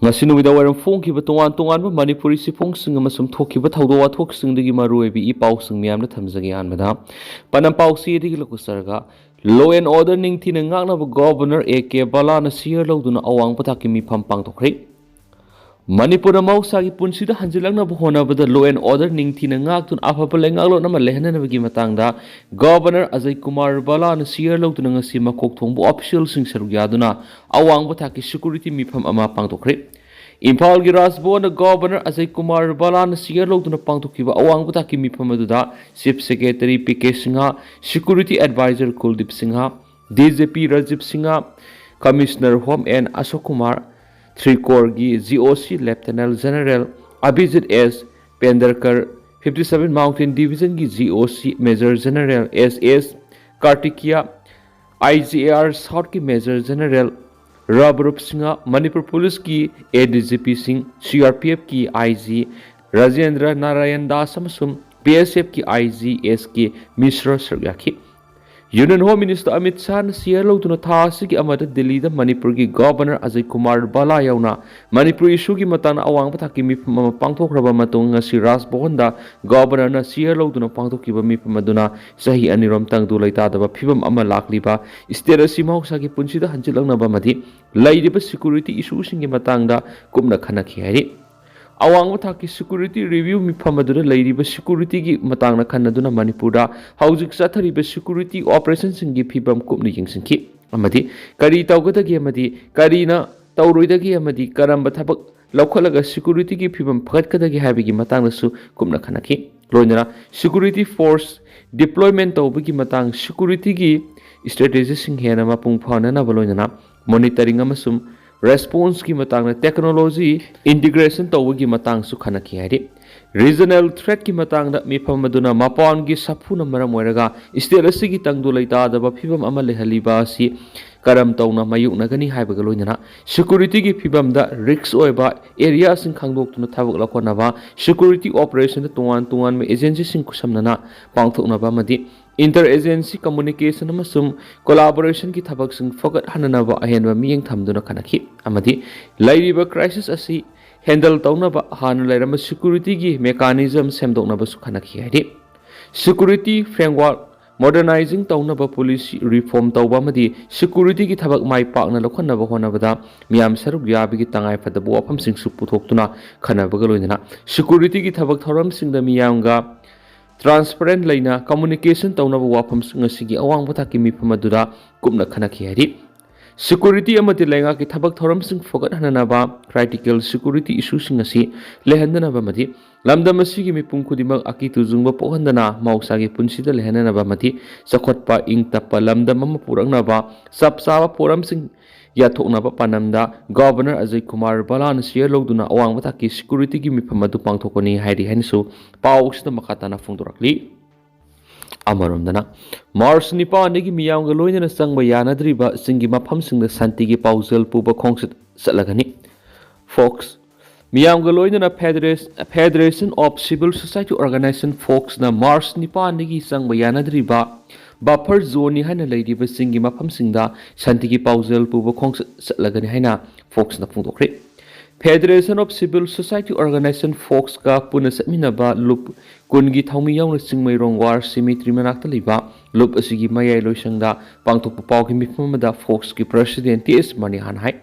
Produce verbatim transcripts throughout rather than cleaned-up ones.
ꯉꯁꯤ ꯅꯨꯃꯤꯗꯥꯡ ꯋꯥꯏꯔꯝ ꯐꯣꯡꯈꯤꯕ ꯇꯣꯉꯥꯟ ꯇꯣꯉꯥꯟꯕ ꯃꯅꯤꯄꯨꯔꯤ ꯆꯦꯐꯣꯡꯁꯤꯡ ꯑꯃꯁꯨꯡ ꯊꯣꯛꯈꯤꯕ ꯊꯧꯗꯣꯛ ꯋꯥꯊꯣꯛꯁꯤꯡꯗꯒꯤ ꯃꯔꯨꯑꯣꯏꯕ ꯏ ꯄꯥꯎꯁꯤꯡ ꯃꯌꯥꯝꯅ ꯊꯝꯖꯒꯦ꯫ ꯑꯍꯥꯟꯕꯗ ꯄꯥꯎ ꯄꯥꯎꯆꯦꯗꯒꯤ ꯂꯧꯈꯠꯆꯔꯒ, law and order ꯅꯤꯡꯊꯤꯅ ꯉꯥꯛꯅꯕ ꯒꯣꯚꯔꯅꯔ ꯑꯦ ꯀꯦ ꯕꯂꯥꯅ ꯁꯤꯌꯔ ꯂꯧꯗꯨꯅ ꯑꯋꯥꯡꯕ ꯊꯥꯛꯀꯤ ꯃꯤꯐꯝ ꯄꯥꯡꯊꯣꯛꯈ꯭ꯔꯦ꯫ ꯃꯅꯤꯄꯨꯔꯗ ꯃꯍꯧꯁꯥꯒꯤ ꯄꯨꯟꯁꯤꯗ ꯍꯟꯖꯤꯜꯂꯛꯅꯕ ꯍꯣꯠꯅꯕꯗ law and order ꯅꯤꯡꯊꯤꯅ ꯉꯥꯛꯇꯨꯅ ꯑꯐꯕ ꯂꯩꯉꯥꯛꯂꯣꯟ ꯑꯃ ꯂꯩꯍꯟꯅꯕꯒꯤ ꯃꯇꯥꯡꯗ ꯒꯣꯚꯔꯅꯔ ꯑꯖꯌ ꯀꯨꯃꯥꯔ ꯕꯂꯥꯅ ꯁꯤꯌꯔ ꯂꯧꯗꯨꯅ ꯉꯁꯤ ꯃꯀꯣꯛ ꯊꯣꯡꯕ ꯑꯣꯐꯤꯁꯤꯌꯦꯜꯁꯤꯡ ꯁꯔꯨꯛ ꯌꯥꯗꯨꯅ ꯑꯋꯥꯡꯕ ꯊꯥꯛꯀꯤ ꯁꯦꯀ꯭ꯌꯨꯔꯤꯇꯤ ꯃꯤꯐꯝ ꯑꯃ ꯄꯥꯡꯊꯣꯛꯈ꯭ꯔꯦ꯫ ꯏꯝꯐꯥꯜꯒꯤ ꯔꯥꯖꯚꯕꯟꯗ ꯒꯣꯚꯔꯅꯔ ꯑꯖꯌ ꯀꯨꯃꯥꯔ ꯕꯂꯥꯅ ꯁꯤꯌꯔ ꯂꯧꯗꯨꯅ ꯄꯥꯡꯊꯣꯛꯈꯤꯕ ꯑꯋꯥꯡꯕ ꯊꯥꯛꯀꯤ ꯃꯤꯐꯝ ꯑꯗꯨꯗ chief secretary P K Singh, security adviser Kuldip Singh, D G P Rajiv Singh, commissioner home N Ashok Kumar, three ꯀꯣꯔꯒꯤ G O C lieutenant general Abhijit S Pendharkar, fifty seven mountain ꯗꯤꯚꯤꯖꯟꯒꯤ G O C major general S S Kartikeya, I G A R ꯁꯥꯎꯠꯀꯤ major general Ravroop Singh, Manipur ꯄꯨꯂꯤꯁꯀꯤ A D G ꯄꯤꯁꯤꯡ, C R P ꯑꯦꯐꯀꯤ I G Rajendra Narayan Das ꯑꯃꯁꯨꯡ P S ꯑꯦꯐꯀꯤ I G ꯑꯦꯁ ꯀꯦ ꯃꯤꯁ꯭ꯔ ꯁꯔꯨꯛ ꯌꯥꯈꯤ꯫ Union home minister Amit ꯁꯥꯍꯅ ꯁꯤꯌꯔ ꯂꯧꯗꯨꯅ ꯊꯥ ꯑꯁꯤꯒꯤ ꯑꯃꯗ ꯗꯤꯜꯂꯤꯗ ꯃꯅꯤꯄꯨꯔꯒꯤ ꯒꯣꯚꯔꯅꯔ ꯑꯖꯌ ꯀꯨꯃꯥꯔ ꯕꯂꯥ ꯌꯥꯎꯅ ꯃꯅꯤꯄꯨꯔ ꯏꯁꯨꯒꯤ ꯃꯇꯥꯡꯗ ꯑꯋꯥꯡꯕ ꯊꯥꯛꯀꯤ ꯃꯤꯐꯝ ꯑꯃ ꯄꯥꯡꯊꯣꯛꯈ꯭ꯔꯕ ꯃꯇꯨꯡ ꯉꯁꯤ ꯔꯥꯖꯚꯕꯟꯗ ꯒꯣꯚꯔꯅꯔꯅ ꯁꯤꯌꯔ ꯂꯧꯗꯨꯅ ꯄꯥꯡꯊꯣꯛꯈꯤꯕ ꯃꯤꯐꯝ ꯑꯗꯨꯅ ꯆꯍꯤ ꯑꯅꯤꯔꯣꯝ ꯇꯪꯗꯨ ꯂꯩꯇꯥꯗꯕ ꯐꯤꯕꯝ ꯑꯃ ꯂꯥꯛꯂꯤꯕ ꯁ꯭ꯇꯦꯠ ꯑꯁꯤ ꯃꯍꯧꯁꯥꯒꯤ ꯄꯨꯟꯁꯤꯗ ꯍꯟꯖꯤꯜꯂꯛꯅꯕ ꯑꯃꯗꯤ ꯂꯩꯔꯤꯕ ꯁꯦꯀ꯭ꯌꯨꯔꯤꯇꯤ ꯏꯁꯨꯁꯤꯡꯒꯤ ꯃꯇꯥꯡꯗ ꯀꯨꯞꯅ ꯈꯟꯅꯈꯤ ꯍꯥꯏꯔꯤ꯫ ꯑꯋꯥꯡꯕ ꯊꯥꯛꯀꯤ ꯁꯦꯀ꯭ꯌꯨꯔꯤꯇꯤ ꯔꯤꯚ꯭ꯌꯨ ꯃꯤꯐꯝ ꯑꯗꯨꯗ ꯂꯩꯔꯤꯕ ꯁꯦꯀ꯭ꯌꯨꯔꯤꯇꯤꯒꯤ ꯃꯇꯥꯡꯗ ꯈꯟꯅꯗꯨꯅ ꯃꯅꯤꯄꯨꯔꯗ ꯍꯧꯖꯤꯛ ꯆꯠꯊꯔꯤꯕ ꯁꯦꯀ꯭ꯌꯨꯔꯤꯇꯤ ꯑꯣꯄꯔꯦꯁꯟꯁꯤꯡꯒꯤ ꯐꯤꯕꯝ ꯀꯨꯞꯅ ꯌꯦꯡꯁꯤꯟꯈꯤ ꯑꯃꯗꯤ ꯀꯔꯤ ꯇꯧꯒꯗꯒꯦ ꯑꯃꯗꯤ ꯀꯔꯤꯅ ꯇꯧꯔꯣꯏꯗꯒꯦ ꯑꯃꯗꯤ ꯀꯔꯝꯕ ꯊꯕꯛ ꯂꯧꯈꯠꯂꯒ ꯁꯦꯀ꯭ꯌꯨꯔꯤꯇꯤꯒꯤ ꯐꯤꯕꯝ ꯐꯒꯠꯀꯗꯒꯦ ꯍꯥꯏꯕꯒꯤ ꯃꯇꯥꯡꯗꯁꯨ ꯀꯨꯞꯅ ꯈꯟꯅꯈꯤ꯫ ꯂꯣꯏꯅꯅ ꯁꯦꯀ꯭ꯌꯨꯔꯤꯇꯤ ꯐꯣꯔꯁ ꯗꯤꯄ꯭ꯂꯣꯏꯃꯦꯟ ꯇꯧꯕꯒꯤ ꯃꯇꯥꯡ, ꯁꯦꯀ꯭ꯌꯨꯔꯤꯇꯤꯒꯤ ꯁ꯭ꯇ꯭ꯔꯦꯇꯦꯖꯤꯁꯤꯡ ꯍꯦꯟꯅ ꯃꯄꯨꯡ ꯐꯥꯍꯟꯅꯅꯕ, ꯂꯣꯏꯅꯅ ꯃꯣꯅꯤꯇꯔꯤꯡ ꯑꯃꯁꯨꯡ ꯔꯦꯁꯄꯣꯟꯁꯀꯤ ꯃꯇꯥꯡꯗ ꯇꯦꯛꯅꯣꯂꯣꯖꯤ ꯏꯟꯇꯤꯒ꯭ꯔꯦꯁꯟ ꯇꯧꯕꯒꯤ ꯃꯇꯥꯡꯁꯨ ꯈꯟꯅꯈꯤ ꯍꯥꯏꯔꯤ꯫ ꯔꯤꯖꯅꯦꯜ ꯊ꯭ꯔꯦꯠꯀꯤ ꯃꯇꯥꯡꯗ ꯃꯤꯐꯝ ꯑꯗꯨꯅ ꯃꯄꯥꯟꯒꯤ ꯁꯥꯐꯨꯅ ꯃꯔꯝ ꯑꯣꯏꯔꯒ ꯁ꯭ꯇꯦꯠ ꯑꯁꯤꯒꯤ ꯇꯪꯗꯨ ꯂꯩꯇꯥꯗꯕ ꯐꯤꯕꯝ ꯑꯃ ꯂꯩꯍꯜꯂꯤꯕ ꯑꯁꯤ ꯀꯔꯝ ꯇꯧꯅ ꯃꯥꯌꯣꯛꯅꯒꯅꯤ ꯍꯥꯏꯕꯒ ꯂꯣꯏꯅꯅ ꯁꯦꯀ꯭ꯌꯨꯔꯤꯇꯤꯒꯤ ꯐꯤꯕꯝꯗ ꯔꯤꯁ꯭ꯛ ꯑꯣꯏꯕ ꯑꯦꯔꯤꯌꯥꯁꯤꯡ ꯈꯪꯗꯣꯛꯇꯨꯅ ꯊꯕꯛ ꯂꯧꯈꯠꯅꯕ, ꯁꯦꯀ꯭ꯌꯨꯔꯤꯇꯤ ꯑꯣꯄꯔꯦꯁꯟꯗ ꯇꯣꯉꯥꯟ ꯇꯣꯉꯥꯟꯕ ꯑꯦꯖꯦꯟꯁꯤꯁꯤꯡ ꯈꯨꯠꯁꯝꯅꯅ ꯄꯥꯡꯊꯣꯛꯅꯕ ꯑꯃꯗꯤ inter agency communication ꯑꯃꯁꯨꯡ collaborationꯒꯤ ꯊꯕꯛꯁꯤꯡ ꯐꯒꯠꯍꯟꯅꯅꯕ ꯑꯍꯦꯟꯕ ꯃꯤꯠꯌꯦꯡ ꯊꯝꯗꯨꯅ ꯈꯟꯅꯈꯤ ꯑꯃꯗꯤ ꯂꯩꯔꯤꯕ crisis ꯑꯁꯤ handle ꯇꯧꯅꯕ ꯍꯥꯟꯅ ꯂꯩꯔꯝꯕ securityꯒꯤ mechanism ꯁꯦꯝꯗꯣꯛꯅꯕꯁꯨ ꯈꯟꯅꯈꯤ ꯍꯥꯏꯔꯤ꯫ Security framework modernizing ꯇꯧꯅꯕ policy reform ꯇꯧꯕ ꯑꯃꯗꯤ securityꯒꯤ ꯊꯕꯛ ꯃꯥꯏ ꯄꯥꯛꯅ ꯂꯧꯈꯠꯅꯕ ꯍꯣꯠꯅꯕꯗ ꯃꯤꯌꯥꯝ ꯁꯔꯨꯛ ꯌꯥꯕꯒꯤ ꯇꯉꯥꯏ ꯐꯗꯕ ꯋꯥꯐꯝꯁꯤꯡꯁꯨ ꯄꯨꯊꯣꯛꯇꯨꯅ ꯈꯟꯅꯕꯒ ꯂꯣꯏꯅꯅ securityꯒꯤ ꯊꯕꯛ ꯊꯧꯔꯝꯁꯤꯡꯗ ꯃꯤꯌꯥꯝꯒ transparent ꯂꯩꯅ communication ꯇꯧꯅꯕ ꯋꯥꯐꯝꯁꯤꯡ ꯑꯁꯤꯒꯤ ꯑꯋꯥꯡꯕ ꯊꯥꯛꯀꯤ ꯃꯤꯐꯝ ꯑꯗꯨꯗ ꯀꯨꯞꯅ ꯈꯟꯅꯈꯤ ꯍꯥꯏꯔꯤ꯫ Security ꯑꯃꯗꯤ ꯂꯩꯉꯥꯛꯀꯤ ꯊꯕꯛ ꯊꯧꯔꯝꯁꯤꯡ ꯐꯒꯠꯍꯟꯅꯅꯕ critical security issueꯁꯤꯡ ꯑꯁꯤ ꯂꯩꯍꯟꯗꯅꯕ ꯑꯃꯗꯤ ꯂꯝꯗꯝ ꯑꯁꯤꯒꯤ ꯃꯤꯄꯨꯝ ꯈꯨꯗꯤꯡꯃꯛ ꯑꯀꯤ ꯇꯨꯖꯨꯡꯕ ꯄꯣꯛꯍꯟꯗꯅ ꯃꯍꯧꯁꯥꯒꯤ ꯄꯨꯟꯁꯤꯗ ꯂꯩꯍꯟꯅꯅꯕ ꯑꯃꯗꯤ ꯆꯥꯎꯈꯠꯄ ꯏꯪ ꯇꯞꯄ ꯂꯝꯗꯝ ꯑꯃ ꯄꯨꯔꯛꯅꯕ ꯆꯞ ꯆꯥꯕ ꯄꯣꯠꯂꯝꯁꯤꯡ ꯌꯥꯊꯣꯛꯅꯕ ꯄꯥꯟꯗꯝꯗ Governor ꯑꯖꯌ ꯀꯨꯃꯥꯔ ꯚꯜꯂꯥꯅ chair ꯂꯧꯗꯨꯅ ꯑꯋꯥꯡꯕ ꯊꯥꯛꯀꯤ securityꯒꯤ ꯃꯤꯐꯝ ꯑꯗꯨ ꯄꯥꯡꯊꯣꯛꯄꯅꯤ ꯍꯥꯏꯔꯤ ꯍꯥꯏꯅꯁꯨ ꯄꯥꯎ ꯑꯁꯤꯗ ꯃꯈꯥ ꯇꯥꯅ ꯐꯣꯡꯗꯣꯔꯛꯂꯤ꯫ ꯑꯃꯔꯣꯝꯗꯅ, March ꯅꯤꯄꯥꯟꯗꯒꯤ ꯃꯤꯌꯥꯝꯒ ꯂꯣꯏꯅꯅ ꯆꯪꯕ ꯌꯥꯅꯗ꯭ꯔꯤꯕ ꯆꯤꯡꯒꯤ ꯃꯐꯝꯁꯤꯡꯗ ꯁꯥꯟꯇꯤꯒꯤ ꯄꯥꯎꯖꯦꯜ ꯄꯨꯕ ꯈꯣꯡꯆꯠ ꯆꯠꯂꯒꯅꯤ꯫ Fox, ꯃꯤꯌꯥꯝꯒ ꯂꯣꯏꯅꯅ Federation, Federation of Civil Society Organization, Foxꯅ March ꯅꯤꯄꯥꯟꯗꯒꯤ ꯆꯪꯕ ꯌꯥꯅꯗ꯭ꯔꯤꯕ buffer zoneꯅꯤ ꯍꯥꯏꯅ ꯂꯩꯔꯤꯕ ꯆꯤꯡꯒꯤ ꯃꯐꯝꯁꯤꯡꯗ ꯁꯥꯟꯇꯤꯒꯤ ꯄꯥꯎꯖꯦꯜ ꯄꯨꯕ ꯈꯣꯡꯆꯠ ꯆꯠꯂꯒꯅꯤ ꯍꯥꯏꯅ Foxꯅ ꯐꯣꯡꯗꯣꯛꯈ꯭ꯔꯦ꯫ Federation of Civil Society Organization, Foxꯀ ꯄꯨꯟꯅ ꯆꯠꯃꯤꯟꯅꯕ ꯂꯨꯞ ꯀꯨꯟꯒꯤ ꯊꯧꯃꯤ ꯌꯥꯎꯅ ꯆꯤꯡꯃꯩꯔꯣꯡ War Cemetery ꯃꯅꯥꯛꯇ ꯂꯩꯕ ꯂꯨꯞ ꯑꯁꯤꯒꯤ ꯃꯌꯥꯏ ꯂꯣꯏꯁꯪꯗ ꯄꯥꯡꯊꯣꯛꯄ ꯄꯥꯎꯒꯤ ꯃꯤꯐꯝ ꯑꯃꯗ Foxꯀꯤ President ꯇꯤ ꯑꯦꯁ ꯃꯅꯤꯍꯥꯟ ꯍꯥꯏ,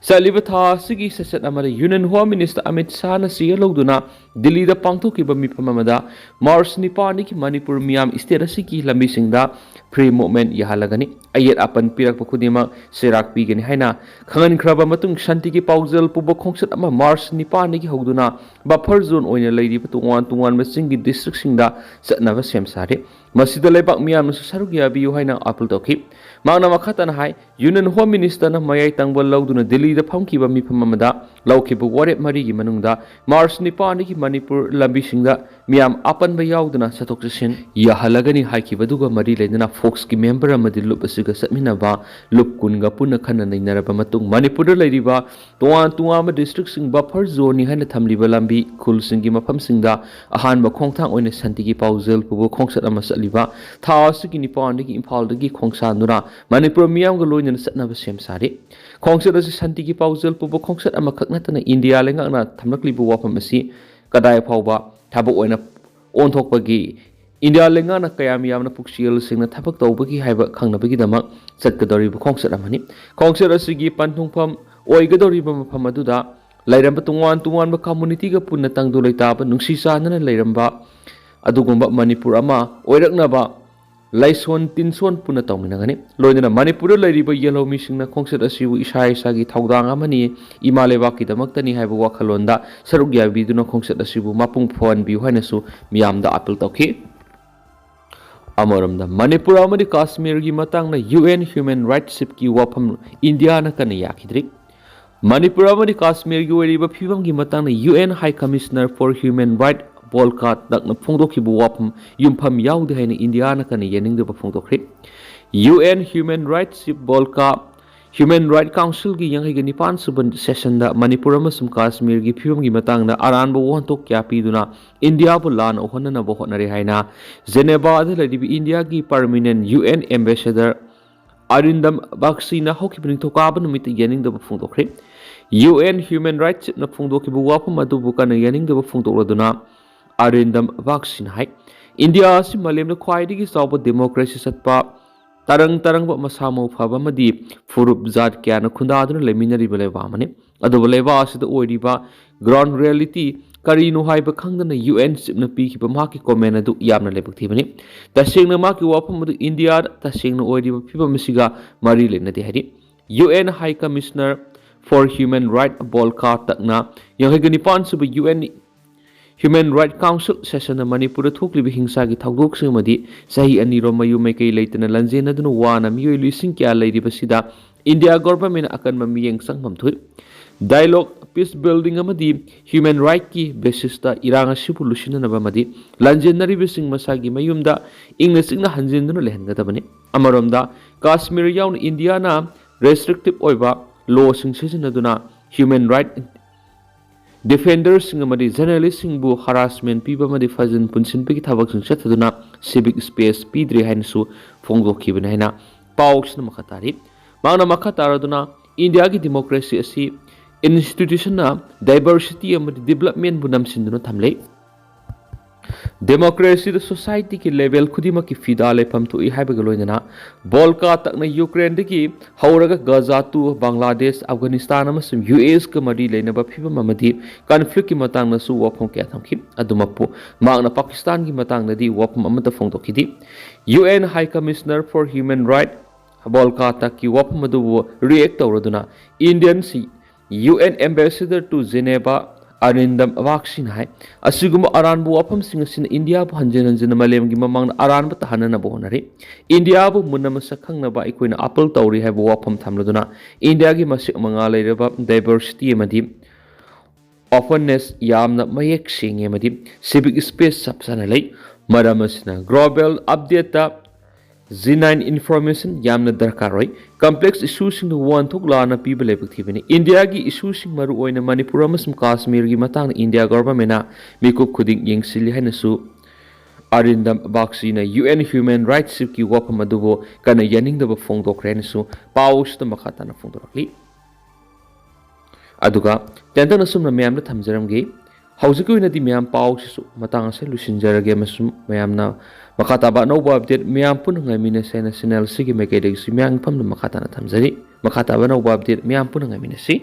ꯆꯠꯂꯤꯕ ꯊꯥ ꯑꯁꯤꯒꯤ ꯁꯦꯁꯟ ꯑꯃꯗ Union Home Minister Amit ꯁꯥꯍꯅ chair ꯂꯧꯗꯨꯅ ꯗꯤꯜꯂꯤꯗ ꯄꯥꯡꯊꯣꯛꯈꯤꯕ ꯃꯤꯐꯝ ꯑꯃꯗ March ꯅꯤꯄꯥꯟꯗꯒꯤ ꯃꯅꯤꯄꯨꯔ ꯃꯤꯌꯥꯝ state ꯑꯁꯤꯒꯤ ꯂꯝꯕꯤꯁꯤꯡꯗ free movement ꯌꯥꯍꯜꯂꯒꯅꯤ, ꯑꯌꯦꯠ ꯑꯄꯟ ꯄꯤꯔꯛꯄ ꯈꯨꯗꯤꯡꯃꯛ ꯆꯩꯔꯥꯛ ꯄꯤꯒꯅꯤ ꯍꯥꯏꯅ ꯈꯪꯍꯟꯈ꯭ꯔꯕ ꯃꯇꯨꯡ, ꯁꯥꯟꯇꯤꯒꯤ ꯄꯥꯎꯖꯦꯜ ꯄꯨꯕ ꯈꯣꯡꯆꯠ ꯑꯃ March ꯅꯤꯄꯥꯟꯗꯒꯤ ꯍꯧꯗꯨꯅ buffer zone ꯑꯣꯏꯅ ꯂꯩꯔꯤꯕ ꯇꯣꯉꯥꯟ ꯇꯣꯉꯥꯟꯕ ꯆꯤꯡꯒꯤ districtꯁꯤꯡꯗ ꯆꯠꯅꯕ ꯁꯦꯝ ꯁꯥꯔꯤ꯫ ꯃꯁꯤꯗ ꯂꯩꯕꯥꯛ ꯃꯤꯌꯥꯝꯅꯁꯨ ꯁꯔꯨꯛ ꯌꯥꯕꯤꯌꯨ ꯍꯥꯏꯅ appeal ꯇꯧꯈꯤ꯫ ꯃꯍꯥꯛꯅ ꯃꯈꯥ ꯇꯥꯅ ꯍꯥꯏ, Union Home Ministerꯅ ꯃꯌꯥꯏ ꯇꯪꯕ ꯂꯧꯗꯨꯅ ꯗꯤꯜꯂꯤꯗ ꯐꯝꯈꯤꯕ ꯃꯤꯐꯝ ꯑꯃꯗ ꯂꯧꯈꯤꯕ ꯋꯥꯔꯦꯞ ꯃꯔꯤꯒꯤ ꯃꯅꯨꯡꯗ March ꯅꯤꯄꯥꯟꯗꯒꯤ ꯃꯅꯤꯄꯨꯔ ꯂꯝꯕꯤꯁꯤꯡꯗ ꯃꯤꯌꯥꯝ ꯑꯄꯟꯕ ꯌꯥꯎꯗꯅ ꯆꯠꯊꯣꯛ ꯆꯠꯁꯤꯟ ꯌꯥꯍꯜꯂꯒꯅꯤ ꯍꯥꯏꯈꯤꯕꯗꯨꯒ ꯃꯔꯤ ꯂꯩꯅꯅ ꯐꯣꯛꯁꯀꯤ ꯃꯦꯝꯕꯔ ꯑꯃꯗꯤ ꯂꯨꯞ ꯑꯁꯤꯒ ꯆꯠꯃꯤꯟꯅꯕ ꯂꯨꯞ ꯀꯨꯟꯒ ꯄꯨꯟꯅ ꯈꯟꯅ ꯅꯩꯅꯔꯕ ꯃꯇꯨꯡ ꯃꯅꯤꯄꯨꯔꯗ ꯂꯩꯔꯤꯕ ꯇꯣꯉꯥꯟ ꯇꯣꯉꯥꯟꯕ ꯗꯤꯁꯇ꯭ꯔꯤꯛꯁꯤꯡ ꯕꯐꯔ ꯖꯣꯟꯅꯤ ꯍꯥꯏꯅ ꯊꯝꯂꯤꯕ ꯂꯝꯕꯤ ꯈꯨꯜꯁꯤꯡꯒꯤ ꯃꯐꯝꯁꯤꯡꯗ ꯑꯍꯥꯟꯕ ꯈꯣꯡꯊꯥꯡ ꯑꯣꯏꯅ ꯁꯥꯟꯇꯤꯒꯤ ꯄꯥꯎꯖꯦꯜ ꯄꯨꯕ ꯈꯣꯡꯆꯠ ꯑꯃ ꯆꯠꯂꯤꯕ ꯊꯥ ꯑꯁꯤꯒꯤ ꯅꯤꯄꯥꯟꯗꯒꯤ ꯏꯝꯐꯥꯜꯗꯒꯤ ꯈꯣꯡꯁꯥꯟꯗꯨꯅ ꯃꯅꯤꯄꯨꯔ ꯃꯤꯌꯥꯝꯒ ꯂꯣꯏꯅꯅ ꯆꯠꯅꯕ ꯁꯦꯝ ꯁꯥꯔꯤ꯫ ꯈꯣꯡꯆꯠ ꯑꯁꯤ ꯁꯥꯟꯇꯤꯒꯤ ꯄꯥꯎꯖꯦꯜ ꯄꯨꯕ ꯈꯣꯡꯆꯠ ꯑꯃꯈꯛ ꯅꯠꯇꯅ ꯏꯟꯗꯤꯌꯥ ꯂꯩꯉꯥꯛꯅ ꯊꯝꯂꯛꯂꯤꯕ ꯋꯥꯐꯝ ꯑꯁꯤ ꯀꯗꯥꯏ ꯐꯥꯎꯕ ꯊꯕꯛ ꯑꯣꯏꯅ ꯑꯣꯟꯊꯣꯛꯄꯒꯤ ꯏꯟꯗꯤꯌꯥ ꯂꯩꯉꯥꯛꯅ ꯀꯌꯥꯝ ꯌꯥꯝꯅ ꯄꯨꯛꯆꯦꯜ ꯁꯦꯡꯅ ꯊꯕꯛ ꯇꯧꯕꯒꯦ ꯍꯥꯏꯕ ꯈꯪꯅꯕꯒꯤꯗꯃꯛ ꯆꯠꯀꯗꯧꯔꯤꯕ ꯈꯣꯡꯆꯠ ꯑꯃꯅꯤ꯫ ꯈꯣꯡꯆꯠ ꯑꯁꯤꯒꯤ ꯄꯟꯊꯨꯡꯐꯝ ꯑꯣꯏꯒꯗꯧꯔꯤꯕ ꯃꯐꯝ ꯑꯗꯨꯗ ꯂꯩꯔꯝꯕ ꯇꯣꯉꯥꯟ ꯇꯣꯉꯥꯟꯕ ꯀꯝꯃꯨꯅꯤꯇꯤꯒ ꯄꯨꯟꯅ ꯇꯪꯗꯨ ꯂꯩꯇꯥꯕ ꯅꯨꯡꯁꯤ ꯆꯥꯟꯅꯅ ꯂꯩꯔꯝꯕ ꯑꯗꯨꯒꯨꯝꯕ ꯃꯅꯤꯄꯨꯔ ꯑꯃ ꯑꯣꯏꯔꯛꯅꯕ ꯂꯥꯏꯁꯣꯟ ꯇꯤꯟꯁꯣꯟ ꯄꯨꯟꯅ ꯇꯧꯃꯤꯟꯅꯒꯅꯤ꯫ ꯂꯣꯏꯅꯅ ꯃꯅꯤꯄꯨꯔꯗ ꯂꯩꯔꯤꯕ ꯌꯦꯜꯍꯧꯃꯤꯁꯤꯡꯅ ꯈꯣꯡꯆꯠ ꯑꯁꯤꯕꯨ ꯏꯁꯥ ꯏꯁꯥꯒꯤ ꯊꯧꯗꯥꯡ ꯑꯃꯅꯤ, ꯏꯃꯥ ꯂꯩꯕꯥꯛꯀꯤꯗꯃꯛꯇꯅꯤ ꯍꯥꯏꯕ ꯋꯥꯈꯜꯂꯣꯟꯗ ꯁꯔꯨꯛ ꯌꯥꯕꯤꯗꯨꯅ ꯈꯣꯡꯆꯠ ꯑꯁꯤꯕꯨ ꯃꯄꯨꯡ ꯐꯥꯍꯟꯕꯤꯌꯨ ꯍꯥꯏꯅꯁꯨ ꯃꯤꯌꯥꯝꯗ ꯑꯥꯄꯤꯜ ꯇꯧꯈꯤ꯫ ꯑꯃꯔꯣꯝꯗ ꯃꯅꯤꯄꯨꯔ ꯑꯃꯗꯤ ꯀꯥꯁꯃꯤꯔꯒꯤ ꯃꯇꯥꯡꯗ ꯌꯨ ꯑꯦꯟ ꯍ꯭ꯌꯨꯃꯦꯟ ꯔꯥꯏꯠꯁꯤꯞꯀꯤ ꯋꯥꯐꯝ ꯏꯟꯗꯤꯌꯥꯅ ꯀꯟꯅ ꯌꯥꯈꯤꯗ꯭ꯔꯤ꯫ ꯃꯅꯤꯄꯨꯔ ꯑꯃꯗꯤ ꯀꯥꯁꯃꯤꯔꯒꯤ ꯑꯣꯏꯔꯤꯕ ꯐꯤꯕꯝꯒꯤ ꯃꯇꯥꯡꯗ U N high commissioner for human right ꯕꯣꯜꯀꯥ ꯇꯛꯅ ꯐꯣꯡꯗꯣꯛꯈꯤꯕ ꯋꯥꯐꯝ ꯌꯨꯝꯐꯝ ꯌꯥꯎꯗꯦ ꯍꯥꯏꯅ ꯏꯟꯗꯤꯌꯥꯅ ꯀꯟꯅ ꯌꯥꯅꯤꯡꯗꯕ ꯐꯣꯡꯗꯣꯛꯈ꯭ꯔꯦ꯫ ꯌꯨ ꯑꯦꯟ ꯍ꯭ꯌꯨꯃꯦꯟ ꯔꯥꯏꯠꯁꯤꯞ ꯕꯣꯜꯀꯥ ꯍ꯭ꯌꯨꯃꯦꯟ ꯔꯥꯏꯠ ꯀꯥꯎꯟꯁꯤꯜꯒꯤ ꯌꯥꯡꯈꯩꯒ ꯅꯤꯄꯥꯟ ꯁꯨꯕ ꯁꯦꯁꯟꯗ ꯃꯅꯤꯄꯨꯔ ꯑꯃꯁꯨꯡ ꯀꯥꯁꯃꯤꯔꯒꯤ ꯐꯤꯕꯝꯒꯤ ꯃꯇꯥꯡꯗ ꯑꯔꯥꯟꯕ ꯋꯥꯍꯟꯊꯣꯛ ꯀꯌꯥ ꯄꯤꯗꯨꯅ ꯏꯟꯗꯤꯌꯥꯕꯨ ꯂꯥꯟꯅ ꯎꯍꯟꯅꯅꯕ ꯍꯣꯠꯅꯔꯦ ꯍꯥꯏꯅ ꯖꯦꯅꯦꯚꯥꯗ ꯂꯩꯔꯤꯕ ꯏꯟꯗꯤꯌꯥꯒꯤ ꯄꯔꯃꯤꯅꯦꯟ ꯌꯨ ꯑꯦꯟ ꯑꯦꯝꯕꯦꯁꯦꯗꯔ ꯑꯔꯤꯟꯗꯝ ꯕꯥꯒꯆꯤꯅ ꯍꯧꯈꯤꯕ ꯅꯤꯡꯊꯧꯀꯥꯕ ꯅꯨꯃꯤꯠꯇ ꯌꯥꯅꯤꯡꯗꯕ ꯐꯣꯡꯗꯣꯛꯈ꯭ꯔꯦ꯫ ꯌꯨ ꯑꯦꯟ ꯍ꯭ꯌꯨꯃꯦꯟ ꯔꯥꯏꯠꯁꯤꯞꯅ ꯐꯣꯡꯗꯣꯛꯈꯤꯕ ꯋꯥꯐꯝ ꯑꯗꯨꯕꯨ ꯀꯟꯅ ꯌꯥꯅꯤꯡꯗꯕ ꯐꯣꯡꯗꯣꯛꯂꯗꯨꯅ ꯑꯔꯤꯟꯗꯝ ꯕꯥꯒꯆꯤꯅ ꯍꯥꯏ, ꯏꯟꯗꯤꯌꯥ ꯑꯁꯤ ꯃꯥꯂꯦꯝꯗ ꯈ꯭ꯋꯥꯏꯗꯒꯤ ꯆꯥꯎꯕ ꯗꯦꯃꯣꯀ꯭ꯔꯦꯁꯤ ꯆꯠꯄ ꯇꯔꯪ ꯇꯔꯪꯕ ꯃꯁꯥ ꯃꯎ ꯐꯕ ꯑꯃꯗꯤ ꯐꯨꯔꯨꯞ ꯖꯥꯠ ꯀꯌꯥꯅ ꯈꯨꯟꯗꯥꯗꯨꯅ ꯂꯩꯃꯤꯟꯅꯔꯤꯕ ꯂꯩꯕꯥꯛ ꯑꯃꯅꯤ꯫ ꯑꯗꯨꯕꯨ ꯂꯩꯕꯥꯛ ꯑꯁꯤꯗ ꯑꯣꯏꯔꯤꯕ ꯒ꯭ꯔꯥꯎꯟ ꯔꯤꯌꯦꯂꯤꯇꯤ ꯀꯔꯤꯅꯣ ꯍꯥꯏꯕ ꯈꯪꯗꯅ ꯌꯨ ꯑꯦꯟ ꯆꯤꯞꯅ ꯄꯤꯈꯤꯕ ꯃꯍꯥꯛꯀꯤ ꯀꯣꯃꯦꯟ ꯑꯗꯨ ꯌꯥꯝꯅ ꯂꯥꯏꯕꯛ ꯊꯤꯕꯅꯤ꯫ ꯇꯁꯦꯡꯅ ꯃꯍꯥꯛꯀꯤ ꯋꯥꯐꯝ ꯑꯗꯨ ꯏꯟꯗꯤꯌꯥꯗ ꯇꯁꯦꯡꯅ ꯑꯣꯏꯔꯤꯕ ꯐꯤꯕꯝ ꯑꯁꯤꯒ ꯃꯔꯤ ꯂꯩꯅꯗꯦ ꯍꯥꯏꯔꯤ꯫ U N high commissioner for human right ꯕꯣꯜꯀꯥ ꯇꯛꯅ ꯌꯥꯡꯈꯩꯒ ꯅꯤꯄꯥꯟ ꯁꯨꯕ U N Human Rights Council session ꯅ ꯃꯅꯤꯄꯨꯔꯗ ꯊꯣꯛꯂꯤꯕ ꯍꯤꯡꯁꯥꯒꯤ ꯊꯧꯗꯣꯛꯁꯤꯡ ꯑꯃꯗꯤ ꯆꯍꯤ ꯑꯅꯤꯔꯣꯝ ꯃꯌꯨꯝ ꯃꯩꯀꯩ ꯂꯩꯇꯅ ꯂꯥꯟꯖꯦꯟꯅꯗꯨꯅ ꯋꯥꯅ ꯃꯤꯑꯣꯏ ꯂꯤꯁꯤꯡ ꯀꯌꯥ ꯂꯩꯔꯤꯕꯁꯤꯗ India government ꯅ ꯑꯀꯟꯕ ꯃꯤꯠꯌꯦꯡ ꯆꯪꯐꯝ ꯊꯣꯛꯏ꯫ Dialogue, peace building ꯑꯃꯗꯤ human rights ꯀꯤ basis ꯇ ꯏꯔꯥꯡ ꯑꯁꯤꯕꯨ ꯂꯨꯁꯤꯟꯅꯅꯕ ꯑꯃꯗꯤ ꯂꯥꯟꯖꯦꯟꯅꯔꯤꯕꯁꯤꯡ ꯃꯁꯥꯒꯤ ꯃꯌꯨꯝꯗ ꯏꯪꯅ ꯆꯤꯛꯅ ꯍꯟꯖꯤꯟꯗꯨꯅ ꯂꯩꯍꯟꯒꯗꯕꯅꯤ꯫ ꯑꯃꯔꯣꯝꯗ, ꯀꯥꯁꯃꯤꯔ ꯌꯥꯎꯅ ꯏꯟꯗꯤꯌꯥꯅ restrictive ꯑꯣꯏꯕ law ꯁꯤꯡ ꯁꯤꯖꯤꯟꯅꯗꯨꯅ human rights defender ꯁꯤꯡ ꯑꯃꯗꯤ journalist ꯁꯤꯡꯕꯨ harassment ꯄꯤꯕ ꯑꯃꯗꯤ ꯐꯥꯖꯤꯟ ꯄꯨꯟꯁꯤꯟꯕꯒꯤ ꯊꯕꯛꯁꯤꯡ ꯆꯠꯊꯗꯨꯅ civic space ꯄꯤꯗ꯭ꯔꯦ ꯍꯥꯏꯅꯁꯨ ꯐꯣꯡꯗꯣꯛꯈꯤꯕꯅꯤ ꯍꯥꯏꯅ ꯄꯥꯎꯁꯤꯅ ꯃꯈꯥ ꯇꯥꯔꯤ꯫ ꯃꯍꯥꯛꯅ ꯃꯈꯥ ꯇꯥꯔꯗꯨꯅ, ꯏꯟꯗꯤꯌꯥꯒꯤ democracy ꯑꯁꯤ institution ꯅ diversity ꯑꯃꯗꯤ development ꯕꯨ ꯅꯝꯁꯤꯟꯗꯨꯅ ꯊꯝꯂꯤ꯫ Democracy ꯗ society ꯒꯤ level ꯈꯨꯗꯤꯡꯃꯛꯀꯤ ꯐꯤꯗꯥ ꯂꯩꯐꯝ ꯊꯣꯛꯏ ꯍꯥꯏꯕꯒ ꯂꯣꯏꯅꯅ ꯕꯣꯜꯀꯥ ꯇꯛꯅ ꯌꯨꯀ꯭ꯔꯦꯟꯗꯒꯤ ꯍꯧꯔꯒ ꯒꯖꯥ to ꯕꯪꯒ꯭ꯂꯥꯗꯦꯁ, ꯑꯐꯒꯥꯅꯤꯁꯇꯥꯟ ꯑꯃꯁꯨꯡ ꯌꯨ ꯑꯦꯁ ꯀ ꯃꯔꯤ ꯂꯩꯅꯕ ꯐꯤꯕꯝ ꯑꯃꯗꯤ conflict ꯀꯤ ꯃꯇꯥꯡꯗꯁꯨ ꯋꯥꯐꯝ ꯀꯌꯥ ꯊꯝꯈꯤ꯫ ꯑꯗꯨꯃꯛꯄꯨ ꯃꯍꯥꯛꯅ ꯄꯥꯀꯤꯁꯇꯥꯟꯒꯤ ꯃꯇꯥꯡꯗꯗꯤ ꯋꯥꯐꯝ ꯑꯃꯠꯇ ꯐꯣꯡꯗꯣꯛꯈꯤꯗꯦ꯫ U N High Commissioner for Human Rights ꯕꯣꯜꯀꯥ ꯇꯛꯀꯤ ꯋꯥꯐꯝ ꯑꯗꯨꯕꯨ react ꯇꯧꯔꯗꯨꯅ Indian ꯁꯤ U N Ambassador to Geneva ꯑꯔꯤꯟꯗꯝ ꯕꯥꯒꯆꯤꯅ ꯍꯥꯏ, ꯑꯁꯤꯒꯨꯝꯕ ꯑꯔꯥꯟꯕ ꯋꯥꯐꯝꯁꯤꯡ ꯑꯁꯤꯅ ꯏꯟꯗꯤꯌꯥꯕꯨ ꯍꯟꯖꯤꯟ ꯍꯟꯖꯤꯟꯅ ꯃꯥꯂꯦꯝꯒꯤ ꯃꯃꯥꯡꯗ ꯑꯔꯥꯟꯕ ꯇꯥꯍꯟꯅꯅꯕ ꯍꯣꯠꯅꯔꯤ꯫ ꯏꯟꯗꯤꯌꯥꯕꯨ ꯃꯨꯟꯅ ꯃꯁꯛ ꯈꯪꯅꯕ ꯑꯩꯈꯣꯏꯅ appeal ꯇꯧꯔꯤ ꯍꯥꯏꯕ ꯋꯥꯐꯝ ꯊꯝꯂꯗꯨꯅ ꯏꯟꯗꯤꯌꯥꯒꯤ ꯃꯁꯦꯛ ꯃꯉꯥ ꯂꯩꯔꯕ diversity ꯑꯃꯗꯤ openness ꯌꯥꯝꯅ ꯃꯌꯦꯛ ꯁꯦꯡꯉꯤ ꯑꯃꯗꯤ civic space ꯆꯞ ꯆꯥꯅ ꯂꯩ꯫ ꯃꯔꯝ ꯑꯁꯤꯅ global update ꯇ genuine information ꯌꯥꯝꯅ ꯗꯔꯀꯥꯔ ꯑꯣꯏ꯫ Complex issue ꯁꯤꯡꯗ ꯋꯥꯍꯟꯊꯣꯛ ꯂꯥꯟꯅ ꯄꯤꯕ ꯂꯥꯏꯕꯛ ꯊꯤꯕꯅꯤ꯫ ꯏꯟꯗꯤꯌꯥꯒꯤ issue ꯁꯤꯡ, ꯃꯔꯨꯑꯣꯏꯅ ꯃꯅꯤꯄꯨꯔ ꯑꯃꯁꯨꯡ ꯀꯥꯁꯃꯤꯔꯒꯤ ꯃꯇꯥꯡꯗ ꯏꯟꯗꯤꯌꯥ government ꯅ ꯃꯤꯀꯨꯞ ꯈꯨꯗꯤꯡ ꯌꯦꯡꯁꯤꯜꯂꯤ ꯍꯥꯏꯅꯁꯨ ꯑꯔꯤꯟꯗꯝ ꯕꯥꯒꯆꯤꯅ U N Human Rights ꯀꯤ ꯋꯥꯐꯝ ꯑꯗꯨꯕꯨ ꯀꯟꯅ ꯌꯥꯅꯤꯡꯗꯕ ꯐꯣꯡꯗꯣꯛꯈ꯭ꯔꯦ ꯍꯥꯏꯅꯁꯨ ꯄꯥꯎꯁꯤꯗ ꯃꯈꯥ ꯇꯥꯅ ꯐꯣꯡꯗꯣꯔꯛꯂꯤ꯫ ꯑꯗꯨꯒ ꯇꯦꯟꯇꯛꯅ ꯁꯨꯝꯅ ꯃꯌꯥꯝꯗ ꯊꯝꯖꯔꯝꯒꯦ꯫ ꯍꯧꯖꯤꯛꯀꯤ ꯑꯣꯏꯅꯗꯤ ꯃꯌꯥꯝ ꯄꯥꯎꯁꯤꯁꯨ ꯃꯇꯥꯡ ꯑꯁꯤꯗ ꯂꯣꯏꯁꯤꯟꯖꯔꯒꯦ ꯑꯃꯁꯨꯡ ꯃꯌꯥꯝꯅ ꯃꯈꯥ ꯇꯥꯕ ꯑꯅꯧꯕ update ꯃꯌꯥꯝ ꯄꯨꯟꯅ ꯉꯥꯏꯃꯤꯟꯅꯁꯦ ꯍꯥꯏꯅ channel ꯑꯁꯤꯒꯤ ꯃꯥꯏꯀꯩꯗꯒꯤꯁꯨ ꯃꯤꯌꯥꯝꯒꯤ ꯃꯐꯝꯗ ꯃꯈꯥ ꯇꯥꯅ ꯊꯝꯖꯔꯤ꯫ ꯃꯈꯥ ꯇꯥꯕ ꯑꯅꯧꯕ update ꯃꯌꯥꯝ ꯄꯨꯟꯅ ꯉꯥꯏꯃꯤꯟꯅꯁꯤ꯫